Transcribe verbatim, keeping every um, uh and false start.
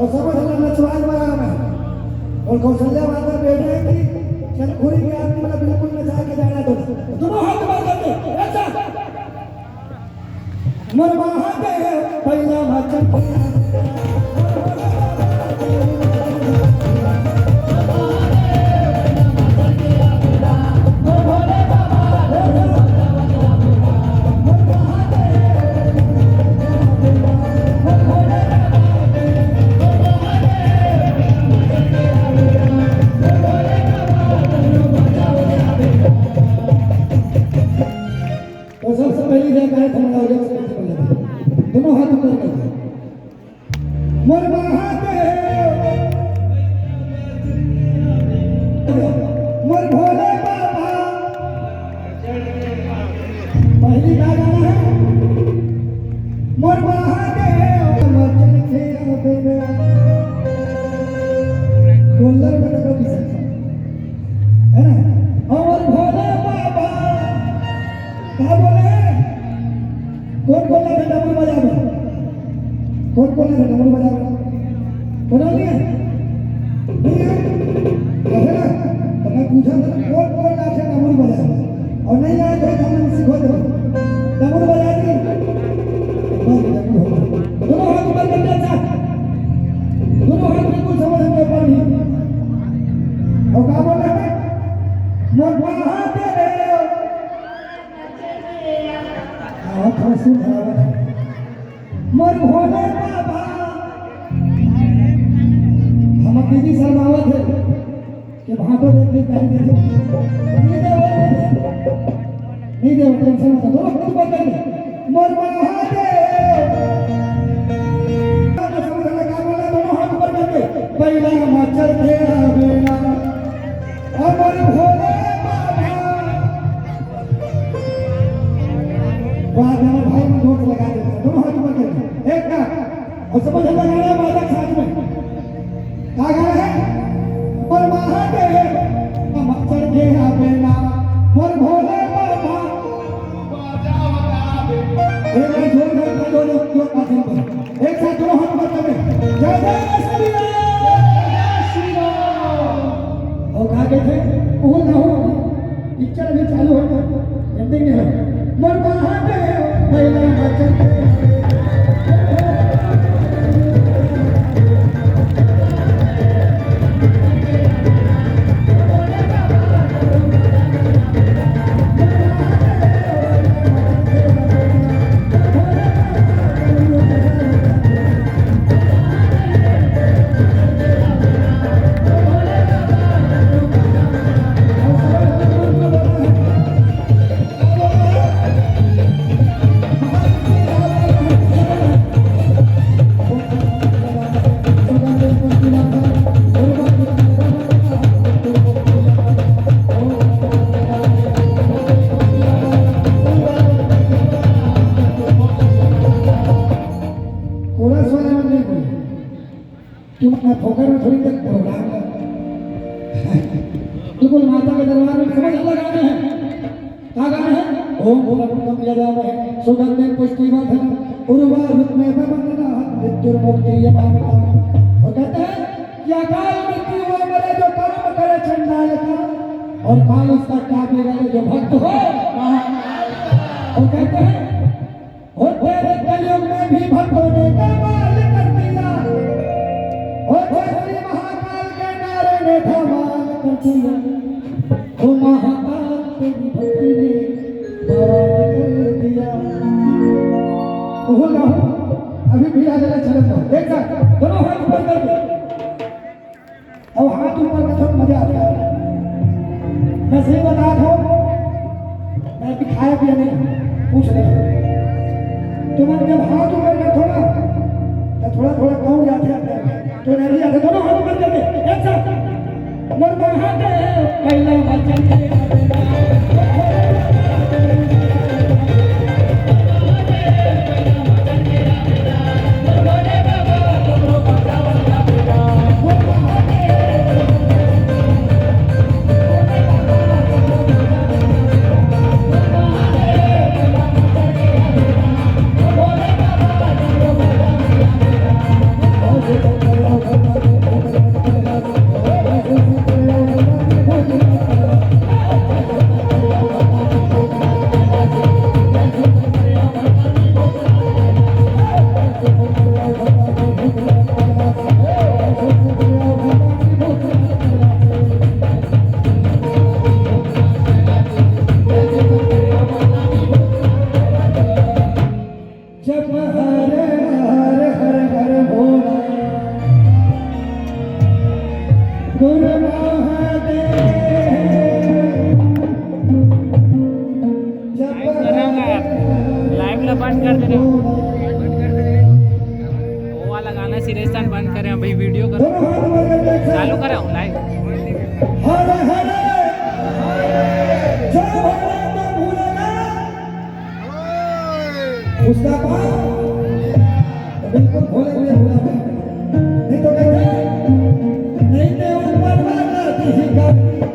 समझ ला, नचवाए वाला मैं। और कौशल्या माता बैठे हैं कि चंदखुरी के आदमी वाला बिल्कुल नचा के जाना दो। दोनों हाथ ऊपर करके, अच्छा। मोर महादेव, पहिला मचन। तो सबसे पहली जगह है, थोड़ा और जगह से पहले दोनों हाथ ऊपर कर दो। मोर महादेव, मोर भोले बाबा। पहली का गाना है, मोर महादेव, वचन के अबेरा। गोल्लर में तो कभी सकता है ना? और भोले बाबा का बोले? कौन बोला था डमरू बजावे? कौन बोला था डमरू बजावे? बोला नहीं है? नहीं है? तो है ना? तो मैं पूछा था, कौन बोला था डमरू बजावे? और नहीं आया तो हम लोग सिखा दो। डमरू बजा दी। बस, डमरू हो गया। दोनों हाथ ऊपर करके अच्छा। दोनों हाथ बिल्कुल समझ में ऊपर नहीं। और क्या बोला है? मोर महादेव। हाँ, थोड़ा सुन, बराबर है। मोर भोले बाबा। हमर दीदी शर्मावत हे कि भाटो देख के कहीं देखे। नहीं दे, नहीं दे, नहीं दे, tension मत लो, दोनों हाथ ऊपर कर ले। मोर महादेव। समझ में का बोला, दोनों हाथ ऊपर करके। पहिला मचर के आवेला। हमर भोले बाबा। वाह, दोनों भाई में जोर से लगा देते हैं, दोनों हाथ ऊपर करके। एक का, और समझ में लगा रहे हैं, बालक साथ में। का गाना है? पर महादेव, हम चढ़ के आवे ना, मोर भोले बाबा। एक बार जोर से, जोर से, जोर से। एक साथ दोनों हाथ ऊपर करें। जय जय श्री राम। जय जय श्री राम। और कहा कहते हैं, वो ना हो, picture अभी चालू है, ending नहीं है। मोर महादेव, पहला वचन। कोरस वाला मन नहीं बोले। तुम अपना फोकर में थोड़ी देर program कर। बिल्कुल माता के दरबार में समझ लगा रहे हैं। का गाना है? ओम सर्वगम यजामहे सुगंधिं पुष्टिवर्धनम् उर्वारुकमेव वन्दिना मृत्युर्मुक्षीयमामृतम्। वो कहते हैं कि अकाल मृत्यु वो मरे जो काम करे चंडाल का, और काल उसका क्या बिगाड़े जो भक्त हो महाकाल का। वो कहते हैं, और तेरे कलयुग में भी भक्तों ने कमाल कर दिया। और जय श्री महाकाल के नारे ने धमाल कर दिया। ओ महाकाल तेरी भक्ति ने बवाल कर दिया। तो हो जाओ, अभी भी आ जाना चलन। एक साथ दोनों हाथ ऊपर कर दो। अब हाथ ऊपर में थोड़ा मजा आता है। मैं सही बता दो, मैं अभी खाया पिया नहीं, पूछ नहीं। तो मैं जब हाथ ऊपर रखो ना, तो थोड़ा थोड़ा कम जाते हैं, तो एनर्जी आते। दोनों हाथ ऊपर करके एक साथ। मोर महादेव, पहला वचन। लाइव कर रहा हूँ यार, लाइव ला बंद कर दे रहा हूँ। वो वाला गाना सिरेस्तान बंद करें, अभी वीडियो कर, चालू करा हूँ लाइव। हरे हरे, जय भोलेनाथ, भोलेनाथ। उसका पास बिल्कुल भोले भोले भोले।